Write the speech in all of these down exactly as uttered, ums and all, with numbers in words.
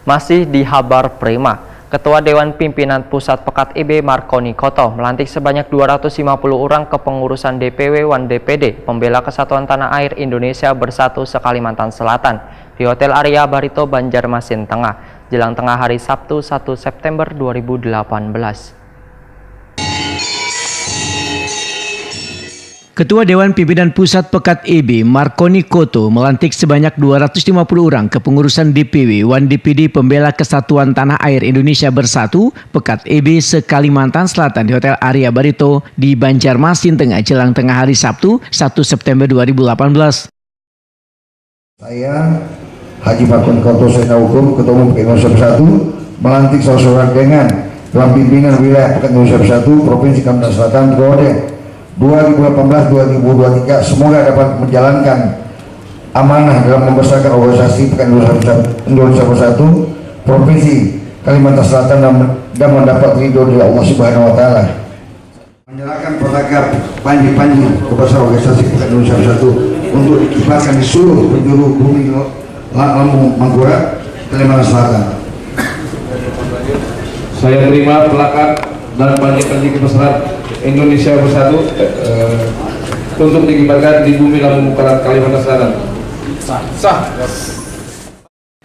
Masih di Habar Prima, Ketua Dewan Pimpinan Pusat Pekat I B Marconi Koto melantik sebanyak dua ratus lima puluh orang kepengurusan D P W wan D P D pembela kesatuan tanah air Indonesia Bersatu se-Kalimantan Selatan di Hotel Arya Barito, Banjarmasin Tengah, jelang tengah hari Sabtu, satu September dua ribu delapan belas. Ketua Dewan Pimpinan Pusat Pekat I B, Marconi Koto, melantik sebanyak dua ratus lima puluh orang kepengurusan D P W wan D P D pembela kesatuan tanah air Indonesia Bersatu, Pekat I B se-Kalimantan Selatan di Hotel Arya Barito di Banjarmasin Tengah jelang tengah hari Sabtu, satu September dua ribu delapan belas. Saya, Haji Marconi Koto Sena Hukum, Ketua Umum P K I Indonesia Bersatu, melantik seorang dengan Dewan Pimpinan Wilayah P K I Indonesia Bersatu, Provinsi Kalimantan Selatan, periode dua ribu delapan belas dua ribu dua puluh tiga. Semoga dapat menjalankan amanah dalam membesarkan organisasi P K I Indonesia Bersatu, Indonesia Bersatu, Provinsi Kalimantan Selatan dan, dan mendapat ridho dari Allah Subhanahu wa Ta'ala. Menyerahkan perangkap panji-panji kepada organisasi Pekan Indonesia Bersatu untuk dikibarkan di seluruh penjuru bumi Lambung Mangkurat, Kalimantan Selatan. Saya terima pelakat dan panji-panji kebesaran Indonesia Bersatu eh, untuk dikibarkan di bumi Lambung Mangkurat, Kalimantan Selatan. Sah. Sah.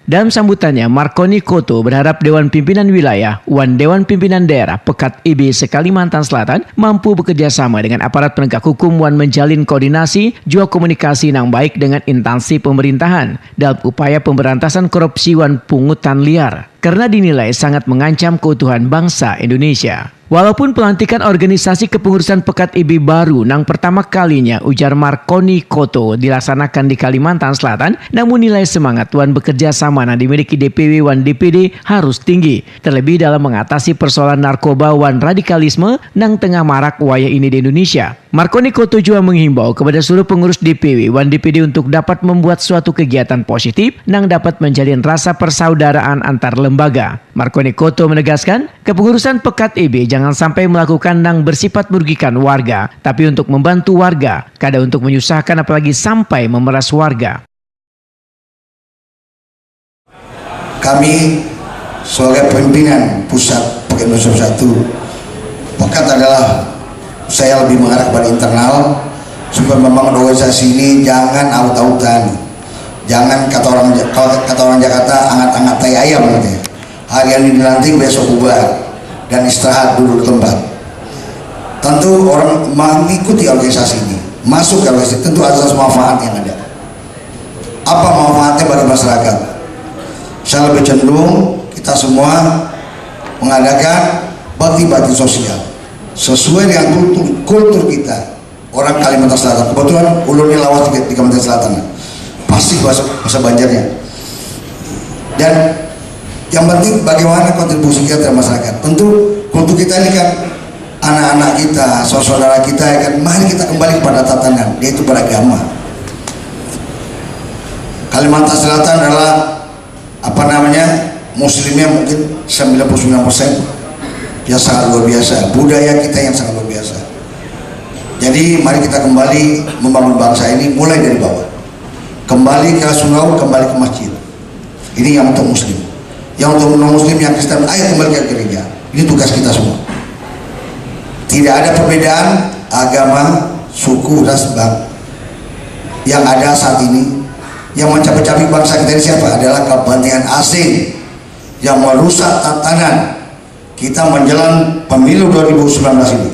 Dalam sambutannya, Marconi Koto berharap Dewan Pimpinan Wilayah wan Dewan Pimpinan Daerah Pekat I B se-Kalimantan Selatan mampu bekerja sama dengan aparat penegak hukum wan menjalin koordinasi jua komunikasi nang baik dengan intansi pemerintahan dalam upaya pemberantasan korupsi wan pungutan liar, karena dinilai sangat mengancam keutuhan bangsa Indonesia. Walaupun pelantikan organisasi kepengurusan Pekat I B baru nang pertama kalinya, ujar Marconi Koto, dilaksanakan di Kalimantan Selatan, namun nilai semangat wan bekerja sama nang dimiliki D P W wan D P D harus tinggi, terlebih dalam mengatasi persoalan narkoba wan radikalisme nang tengah marak wayah ini di Indonesia. Marconi Koto jua menghimbau kepada seluruh pengurus D P W wan D P D untuk dapat membuat suatu kegiatan positif nang dapat menjalin rasa persaudaraan antar lembaga. Marconi Koto menegaskan, kepengurusan Pekat I B jangan sampai melakukan nang bersifat merugikan warga, tapi untuk membantu warga, kada untuk menyusahkan apalagi sampai memeras warga. Kami sebagai pimpinan pusat Pekat Indonesia Bersatu, Pekat adalah saya lebih mengarah kepada internal supaya membangun organisasi ini jangan aut-autan, jangan kata orang kalau kata orang Jakarta angat-angat tai ayam gitu ya. Hari ini dilantik besok bubar dan istirahat dulu di tempat. Tentu orang mengikuti organisasi ini, masuk ke organisasi tentu azas manfaat yang ada. Apa manfaatnya bagi masyarakat? Saya lebih cenderung kita semua mengadakan bakti-bakti sosial sesuai dengan kultur, kultur kita orang Kalimantan Selatan. Kebetulan ulun ini lawas di, di Kalimantan Selatan, pasti bahasa, bahasa Banjarnya. Dan yang penting bagaimana kontribusi kita terhadap masyarakat. Tentu kultur kita ini kan anak-anak kita, saudara kita ya kan, mari kita kembali kepada tatanan, yaitu beragama. Kalimantan Selatan adalah apa namanya muslimnya mungkin sembilan puluh sembilan persen, ya sangat luar biasa, budaya kita yang sangat luar biasa. Jadi mari kita kembali membangun bangsa ini mulai dari bawah, kembali ke surau, kembali ke masjid. Ini yang untuk muslim. Yang untuk non muslim, yang Kristen, ayo kembali ke gereja. Ini tugas kita semua. Tidak ada perbedaan agama, suku, ras, bang. Yang ada saat ini yang mencabik-cabik bangsa kita ini siapa? Adalah kepentingan asing yang merusak tatanan kita menjelang pemilu dua ribu sembilan belas ini.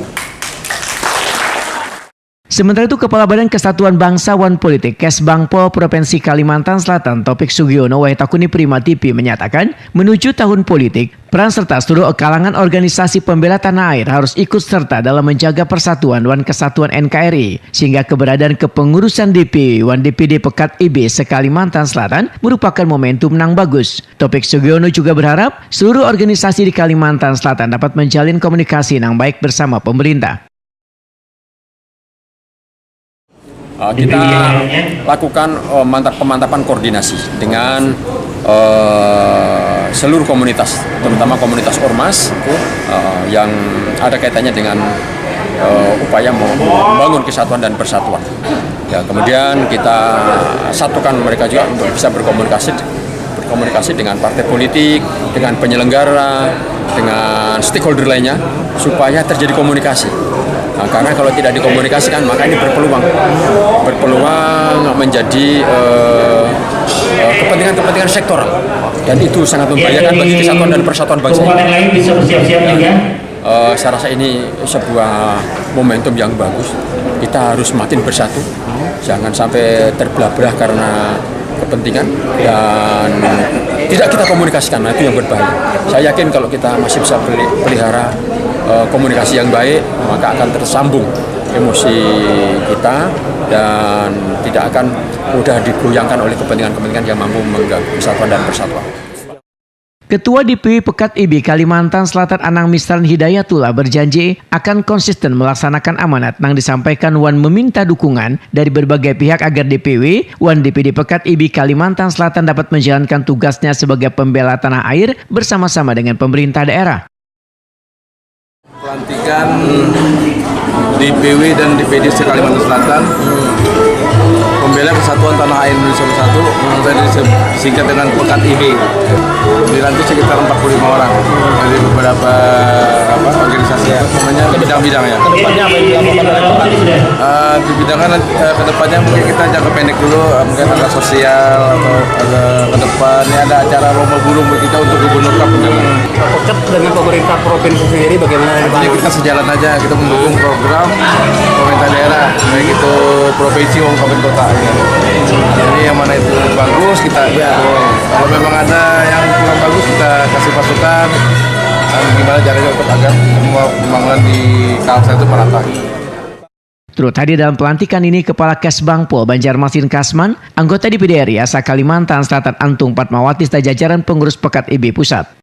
Sementara itu, Kepala Badan Kesatuan Bangsa wan Politik, Kesbangpol, Provinsi Kalimantan Selatan, Taufik Sugiono, wayah takuni Prima T V menyatakan, menuju tahun politik, peran serta seluruh kalangan organisasi pembela tanah air harus ikut serta dalam menjaga persatuan wan kesatuan N K R I, sehingga keberadaan kepengurusan D P W wan D P D Pekat I B se-Kalimantan Selatan merupakan momentum nang bagus. Taufik Sugiono juga berharap seluruh organisasi di Kalimantan Selatan dapat menjalin komunikasi nang baik bersama pemerintah. Eh, kita lakukan eh, mantap pemantapan koordinasi dengan eh, seluruh komunitas, terutama komunitas ormas eh, yang ada kaitannya dengan eh, upaya membangun kesatuan dan persatuan. Ya, kemudian kita satukan mereka juga untuk bisa berkomunikasi, Komunikasi dengan partai politik, dengan penyelenggara, dengan stakeholder lainnya, supaya terjadi komunikasi. Nah, karena kalau tidak dikomunikasikan, maka ini berpeluang, berpeluang menjadi eh, eh, kepentingan-kepentingan sektoral, dan itu sangat membahayakan bagi kesatuan dan persatuan bangsa. Kabupaten lain bisa bersiap-siap juga. Eh, saya rasa ini sebuah momentum yang bagus. Kita harus makin bersatu, jangan sampai terbelah-belah karena kepentingan, dan tidak kita komunikasikan, nah, itu yang berbahaya. Saya yakin kalau kita masih bisa peli- pelihara eh, komunikasi yang baik, maka akan tersambung emosi kita dan tidak akan mudah digoyangkan oleh kepentingan-kepentingan yang mampu mengganggu kesatuan dan persatuan. Ketua D P W Pekat I B Kalimantan Selatan Anang Misran Hidayatullah berjanji akan konsisten melaksanakan amanat nang disampaikan wan meminta dukungan dari berbagai pihak agar D P W wan D P D Pekat I B Kalimantan Selatan dapat menjalankan tugasnya sebagai pembela tanah air bersama-sama dengan pemerintah daerah. Pelantikan D P W dan D P D se-Kalimantan Selatan, pembela persatuan tanah air Indonesia Bersatu, atau yang disingkat dengan Pekat I B, dilantik sekitar empat puluh lima orang dari beberapa apa, organisasi, namanya bidang-bidang, ya. Kedepannya apa yang dilakukan oleh Pekat? Eh, di bidangnya nanti, eh, kedepannya mungkin kita jangka pendek dulu, eh, mungkin ada sosial atau ada kedepannya ada acara lomba burung buat kita untuk Gubernur Cup. Pekat dengan pemerintah provinsi sendiri bagaimana? Jadi kita sejalan aja, kita mendukung program pemerintah daerah, baik itu provinsi maupun kabupaten kota. Jadi yang mana itu bagus kita dukung. Kalau memang ada yang kurang bagus kita kasih masukan. Dan gimana caranya untuk agar semua pembangunan di Kalsel itu merata. Turut hadir dalam pelantikan ini Kepala Kesbangpol Banjarmasin Kasman, anggota D P D R I asa Kalimantan Selatan Antung Fatmawati serta jajaran pengurus Pekat I B Pusat.